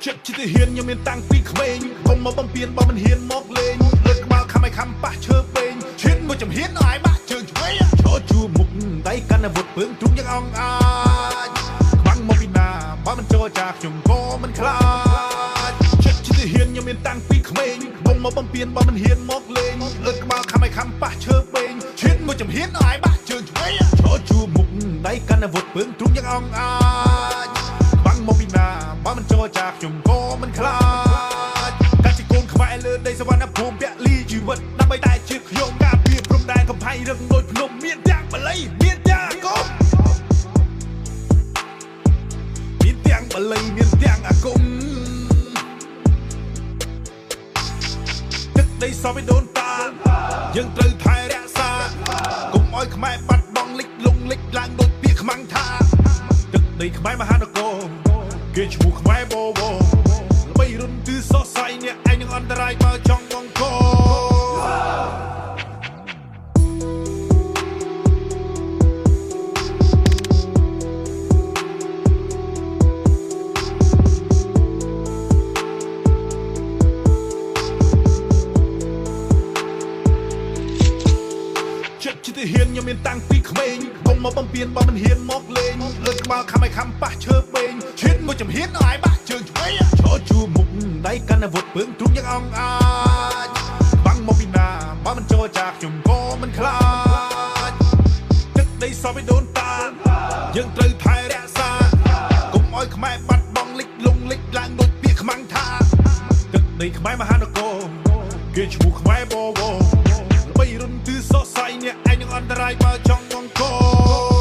ចិត្តជាទាហានខ្ញុំមានតាំងពីក្មេងកុំមកបំពេញបើមិនហ៊ានមកលេងលើកក្បាលខំឲ្យខំប៉ះឈើពេងឈានមួយចំហៀនឲ្យបាក់ជើងឆ្វេងឈរជួមុខដៃកាន់អាវុធពើងទ្រូងយ៉ាងអងអាចខ្វាំងមកពីណាបើមិនចរចាខ្ញុំក៏មិនខ្លាចចិត្តជាទាហានខ្ញុំមានតាំងពីក្មេងកុំមកបំពេញបើមិនហ៊ានមកលេងលើកក្បាលខំឲ្យខំប៉ះឈើពេងឈានមួយចំហៀនឲ្យបាក់ជើងឆ្វេងឈរជួមុខដៃកាន់អាវុធពើងទ្រូងយ៉ាងអងអាចខ្វាំងមកពីណាបើមិនចរចាខ្ញុំក៏មិនខ្លាចកាច់ជាកូនខ្មែរលើដីសវណ្ណភូមិពលីជីវិតដើម្បីតែជាតិខ្ញុំការពារព្រំដែនកំផែងរឹងដូចភ្នំមានទាំងបល័យមានទាំងអាគមមានទាំងបល័យមានទាំងអាគមទឹកដីសពឲ្យដូនតាយើងត្រូវថែរក្សាកុំឲ្យខ្មែរបាត់បង់លិចលង់លិចឡើងដូចពាក្យខ្មាំងថាទឹកដីខ្មែរមហានគរគេឈ្មោះខ្មែរបវរល្បីរុនទឺសរសៃអ្នកឯងនឹងអន្តរាយបើចង់បង្កចិត្តជាទាហានខ្ញុំមានតាំងពីក្មេងកុំមកបំពេញបើមិនហ៊ានមកលេងលើកក្បាលខំឲ្យខំប៉ះឈើពេងឈានមួយចំហៀនឲ្យបាក់ជើងឆ្វេងឈរជួមុខដៃកាន់អាវុធពើងទ្រូងយ៉ាងអងអាចខ្វាំងមកពីណាបើមិនចរចាខ្ញុំក៏មិនខ្លាចទឹកដីសពឲ្យដូនតាយើងត្រូវថែរក្សាកុំឲ្យខ្មែរបាត់បង់លិចលង់លិចឡើងដូចពាក្យខ្មាំងថាទឹកដីខ្មែរមហានគរគេឈ្មោះខ្មែរបវរល្បីរុនទឺសរសៃអ្នកឯងនឹងអន្តរាយបើចង់បង្ក។